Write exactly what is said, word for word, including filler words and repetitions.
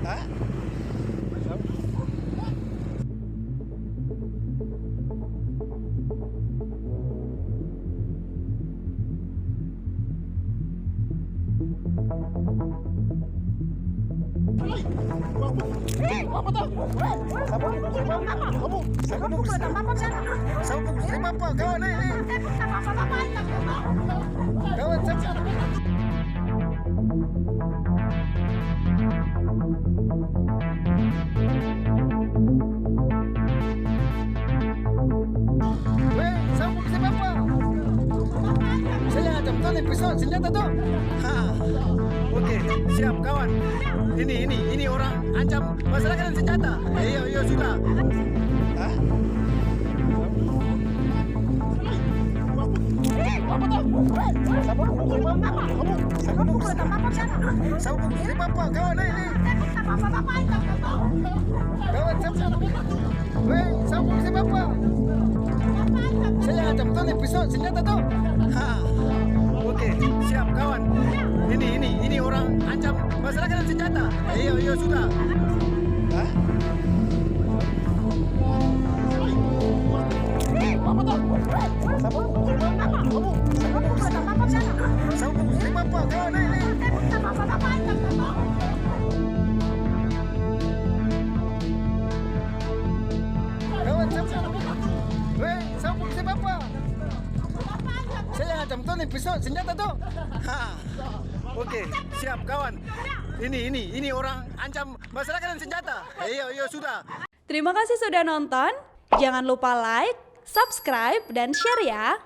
Hah? Kawan, eh, eh. Kawan, sapa? Weh, sapa pung sepa? Saya ancam tong deng pisau, senjata to? Ha. Oke, siap, kawan. Ini, ini, ini orang ancam masyarakat deng senjata. Iyo, iyo, sudah. Hah? Sapa? Sapa? Sapa? Kawan, eh, eh. Kawan, sapa? Weh, sapa pung sepa? Saya ancam tong deng pisau, senjata to? Ha. Oke, siap, kawan. Ini, ini, ini orang ancam masyarakat deng senjata. Iyo, iyo, sudah. Hah? Sapa? Sapa? Sapa? Kawan, eh, eh. Kawan, sapa? Weh, sapa pung sepa? Saya ancam tong deng pisau, senjata to? Ha. Oke, siap, kawan. Ini, ini, ini orang ancam masyarakat deng senjata. Iyo, iyo, sudah. Terima kasih sudah nonton. Jangan lupa like, subscribe, dan share ya.